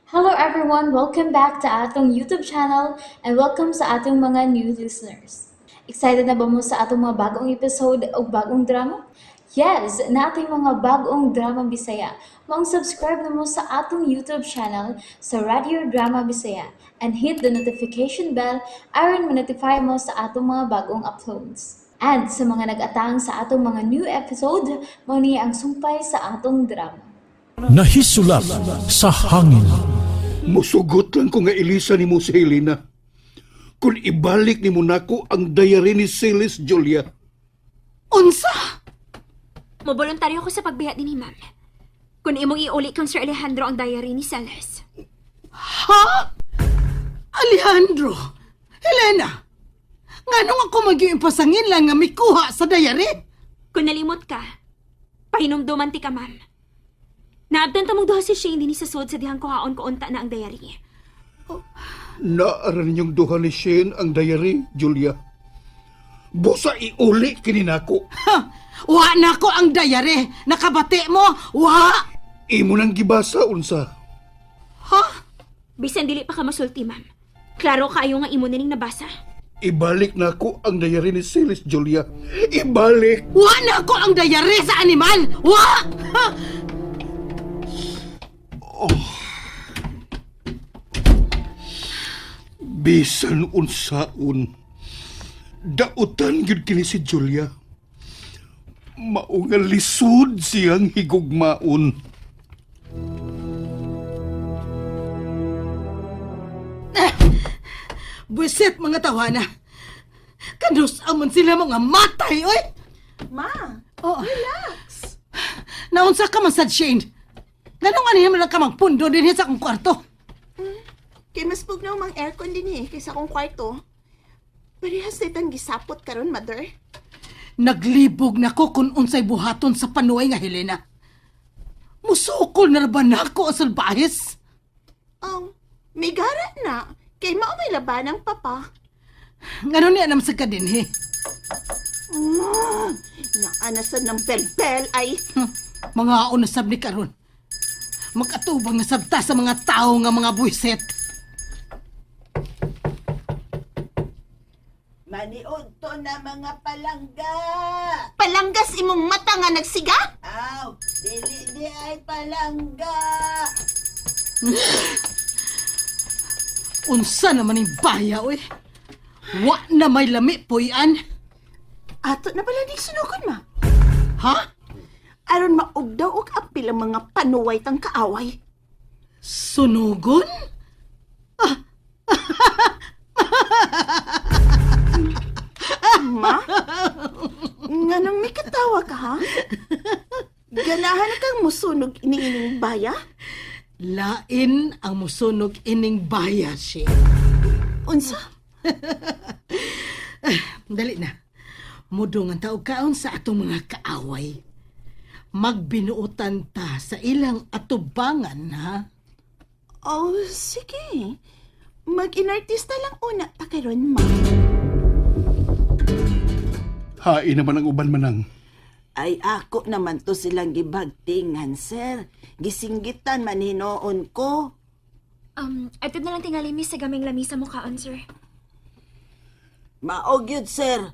Hello everyone! Welcome back to atong YouTube channel and welcome sa atong mga new listeners. Excited na ba mo sa atong mga bagong episode o bagong drama? Yes! Naa tay mga bagong drama Bisaya. Maong subscribe na mo sa atong YouTube channel sa Radio Drama Bisaya and hit the notification bell aron ma-notify mo sa atong mga bagong uploads. And sa mga nag-atang sa atong mga new episode, mao ni ang sumpay sa atong drama. Nahisulat sa hangin. Musugot lang ko nga ilisa nimo si Helena. Kung ibalik nimo nako ang diary ni Celis, Julia. Unsa? Moboluntaryo ko sa pagbiya din ni ma'am. Kung imong iuli kang Sir Alejandro ang diary ni Celes. Ha? Alejandro! Helena! Nganong ako mag-iimpasangin lang nga mikuha sa diary? Kung nalimot ka, pahinumduman ti ka, ma'am. Naabdan ta mong duha si Shane din sa sud sa dihang kuhaon ko unta na ang diary. Naara ninyong duha ni Shane ang diary, Julia. Busa iuli kini nako. Ha! Wa na ko ang diary! Nakabati mo! Wa! Imo nang gibasa unsa. Ha? Bisan dili pa ka masulti, ma'am. Klaro kaayo nga imo na ning nabasa. Ibalik nako ang diary ni Celis, Julia. Ibalik! Wa na ko ang diary sa animal! Wa! Ha? Bisan unsaon. Dautan gyud kini si Julia. Mao nga lisod siyang higugmaon. Buset mga tawana! Kanus amon sila mga matay, oy! Ma, Oh. relax. Naunsa ka man sad, Shane? Nganong ano man lang ka magpundo din sa akong kwarto? Kay mas pugnaw mang aircon din eh, kaysa akong kwarto. Parehas na itang gisapot karon, mother. Naglibog na ko kung unsay buhaton sa panuay nga Helena. Musukol na ba nako ang salbahis? Oh, may gara na. Kay mao may laban ang papa. Ngano niya naman sa kadinhi? Ah, naanasan ng belbel ay. Mga unasab ni karon. Makatubang na sabta sa mga tao nga mga buwiset. Maniud to na mga palangga. Palanggas imong mata nga nagsiga? Aw, dili di ay palangga. Unsa naman yung baya, oy. Wa na may lami, puyan. Ato na pala ning sunugon, ma. Ha? Aron maugdaw og apil ang mga panuway tang kaaway. Sunugon? Ma? Nganong may katawa ka, ha? Ganahan na kang musunog iniining baya? Lain ang musunog ining baya, Shane. Unsa? Dali na. Mudungan ta og kaon sa atong mga kaaway. Magbinuotan ta sa ilang atubangan, ha? Oh, sige. Mag-inartista lang una ta karon, ma. Hain naman ang uban manang. Ay ako naman to silang gibagtingan, sir. Gisinggitan man hinoon ko. Atid na lang tingali miss sa gaming lamisa mo kaon, sir. Maog yun, sir.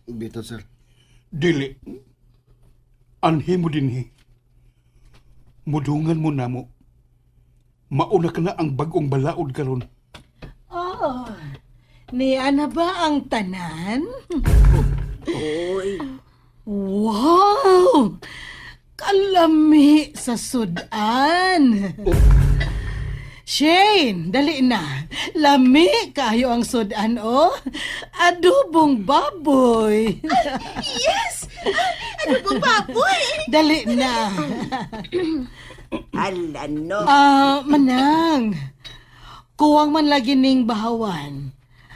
Bito, sir. Dili. Anhi mo dinhi. Mudungan mo namo. Mauna ka na ang bagong balaod karon. Oh, niya na ba ang tanan? Uy, Wow! Kalami sa sudan. Shane, dali na. Lami kayo ang sudan, oh. Adobong baboy. Yes! Ano bang baboy? Dali na. hala no. Ah, Manang. Kuwang man lagi ning bahawan.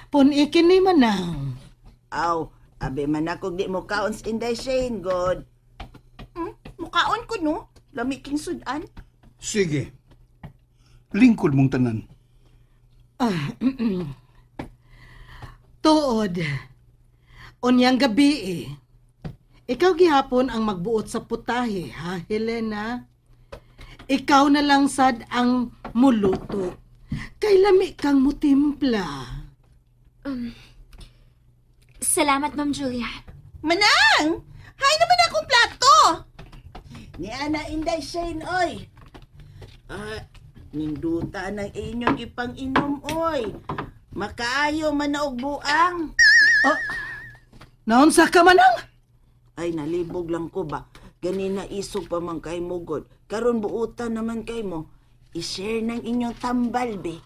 Punikin ni Manang. Aw, abi man ako di mo kaon sa Inday Shane, god. Mukaon ko, no? Lami king sudan. Sige. Lingkod mong tanan. Tuod. Unyang gabi eh. Ikaw gihapon ang magbuot sa putahe, ha, Helena? Ikaw na lang sad ang Muluto. Kay lami kang mutimpla. Salamat, Ma'am Julia. Manang! Hay naman akong plato! Ni Ana Inday Shane, oy. Ah, ninduta ng inyong ipang-inom, oy. Makaayo man na og buang. Naunsa ka, Manang? Ay, nalibog lang ko ba? Ganina isog pa man kay mo, God. Karon buutan naman kay mo. I-share ng inyong tambal, be.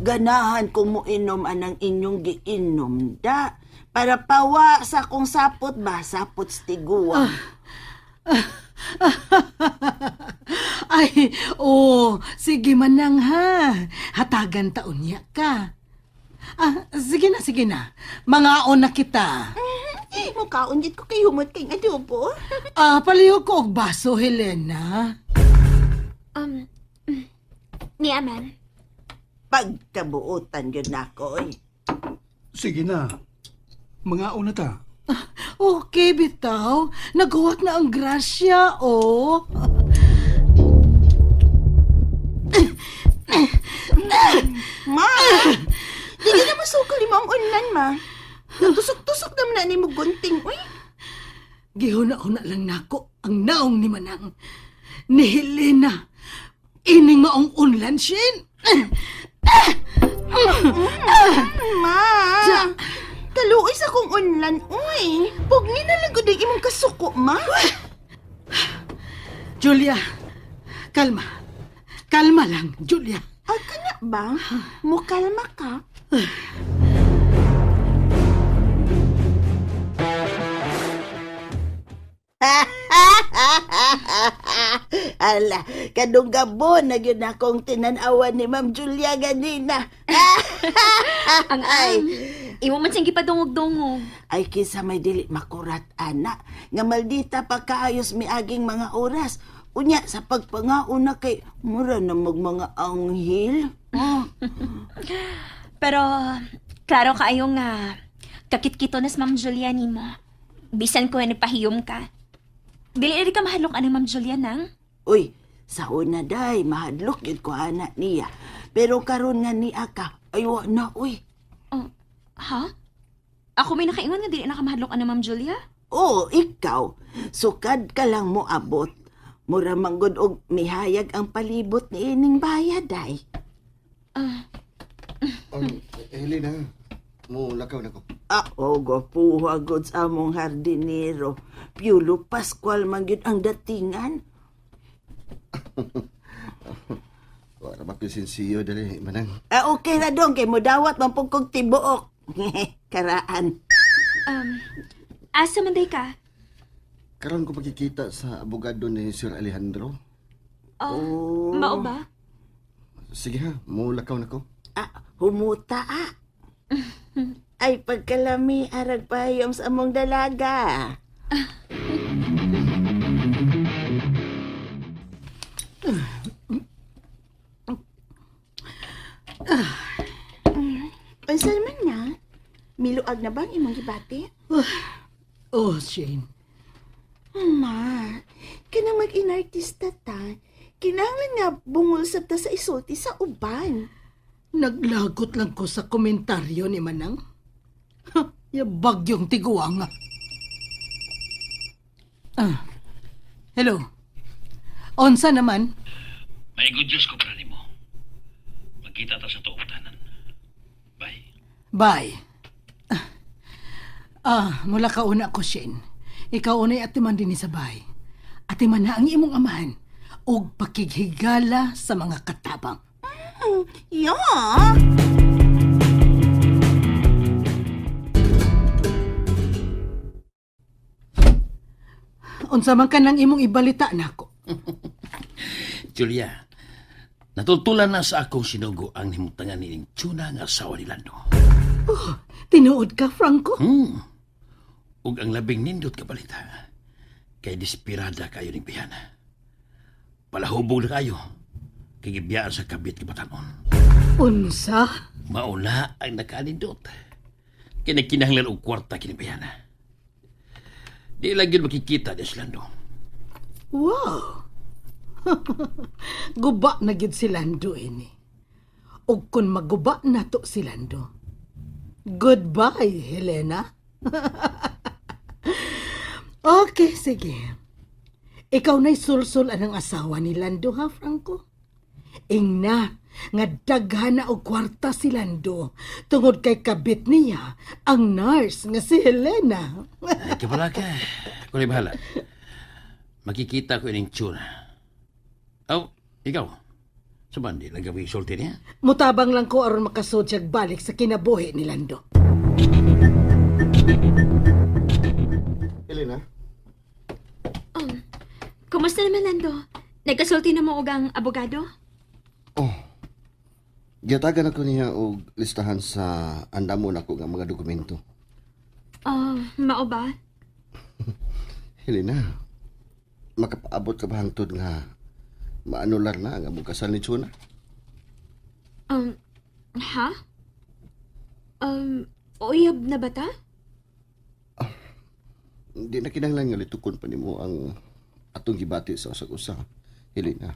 Ganahan ko mo inom anang inyong giinom da. Para pawa sa akong sapot ba? Sapot stiguang. Ay, oh, sige Manang ha. Hatagan taon niya ka. Ah, sige na, sige na. Mangaon na kita. Mukaon gid ko kay humot kay adobo. Ah, palihog ko og baso, Helena. Niya, ma'am. Pagkabuotan yun nako, oy. Sige na. Mga una ta. Okay, bitaw. Nagawa na ang grasya, oh. Ma! Dili na masukol mo ang unlan, ma. Natusok-tusok naman na ni mo gunting, uy. Gihuna-huna lang nako ang naong ni Manang. Ni Helena. Ining maong unlan, Shin. Ma! Kaluoy sa kong unlan, uy. Pugni na lang gud ang imong kasuko, ma. Julia, kalma. Kalma lang, Julia. Ah, kana ba? Mukalma ka? Ala, kadong gabon na gyud akong tinanawan ni Ma'am Julia ganina. Ang am. Imo man siyang gipadungog-dungog. Ay kinsa may dili makurat ana nga maldita pa kaayos miaging mga oras. Unya sa pagpangauna kay mura na mag mga anghel. Oh. Pero, klaro kaayo nga, kakitkito na si Ma'am Julia nimo. Bisan ko nagpahiyom ka. Dili na di ka mahadlok ani Ma'am Julia nang. Uy, sa una day mahadlok gyud ko ana niya. Pero karon nga niya ka, ay wa na uy. Oh, ha? Ako may nakaingon nga dili na ka mahadlok ani Ma'am Julia? Oo, ikaw. Sukad ka lang mo abot. Mura manggod og mihayag ang palibot ni ining bayad ay. Helena, mo lakaw na ko. Ah, o gwapuha god sa among hardinero. Piolo Pascual man gyud ang datingan. Wala ba pisinsiyo dali, Manang. Ah, okay na dong kay modawat man pud kog tibuok. Karaan. Asa man day ka? Karon ko pagkikita sa abogado ni Sir Alejandro. Oh, Mao ba? Sige ha, mo lakaw na ko. Ah, humuta ah. Ay, pagkalami, arag pahiyom sa among dalaga. Unsa man na? Miluag na bang imong gibati? Oh, Shane. Ma, kanang mag-inartista ta, kinahanglan nga bungol sab ta sa isulti sa uban. Naglagot lang ko sa komentaryo ni Manang. Ha, ya bagyong tiguang. Ah, hello. Onsa naman? May good news ko para nimo. Magkita ta sa tuong tanan. Bye. Bye. Ah, mula ka una ko, Shane. Ikaw unay atiman din sa bahay. Atiman na ang imong amahan ug pakighigala sa mga katabang. Yeah! Unsa man ka nang imong ibalita nako. Julia, natultulan na sa akong sinugo ang himutangan ni Tuna nga asawa ni Lando. Tinuod ka, Franco? Ug ang labing nindot ka balita, kay desperada kayo ning bihana. Palahubog na kayo, kay gibiyaan sa kabit kabatanon. Unsa? Mauna ang nakanindot. Kay nagkinahanglan og kwarta kini bihana. Di lang yun makikita ni Lando. Wow! Guba na gyud si Lando ini. Ug kun maguba na to si Lando. Goodbye, Helena. Okay, sige. Ikaw na'y sulsul anang asawa ni Lando ha, Franco? Ingna, nga daghan na og kwarta si Lando tungod kay kabit niya ang nurse nga si Helena. Ay, kabala ka. Ako na bahala. Makikita ko ining tsura. Oh, ikaw. Sa bandi, lang gabi isulti niya. Mutabang lang ko aron makasud siyag balik sa kinabuhi ni Lando. Helena? Kumusta naman, Lando? Nagkasulti na mo og ang abogado? Oh. Giyatagan ako niya og listahan sa andamon ako nga mga dokumento. Oh, mao ba? Helena, makapaabot ka ba hangtod nga maanular na ang among kasal ni Chuna? Ha? Uyab na ba ta? Hindi na kinahanglan nga litukon pa nimo ang atong gibati sa usag-usa. Helena,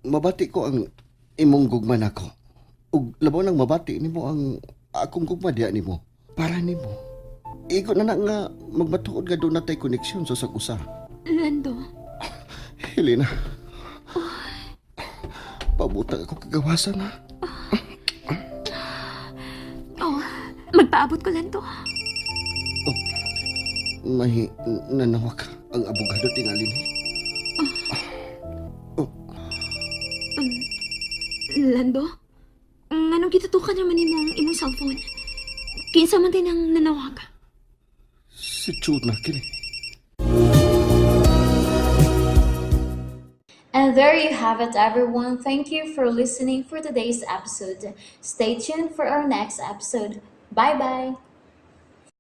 mabati ko ang imong gugma nako. Ug labaw nang mabati nimo ang akong gugma diha nimo. Para nimo. Igo na na nga magmatuod nga doon natay koneksyon sa usag-usa. Lando, Helena. Pabutang ako kagawasan ha. oh, magpaabot ko, Lando. May nanawag ang abogado tingali ni. Lando? Nganong gitutukan naman imong imong cellphone? Kinsa man din ang nanawag? Si Chuna kini. And there you have it, everyone. Thank you for listening for today's episode. Stay tuned for our next episode. Bye bye.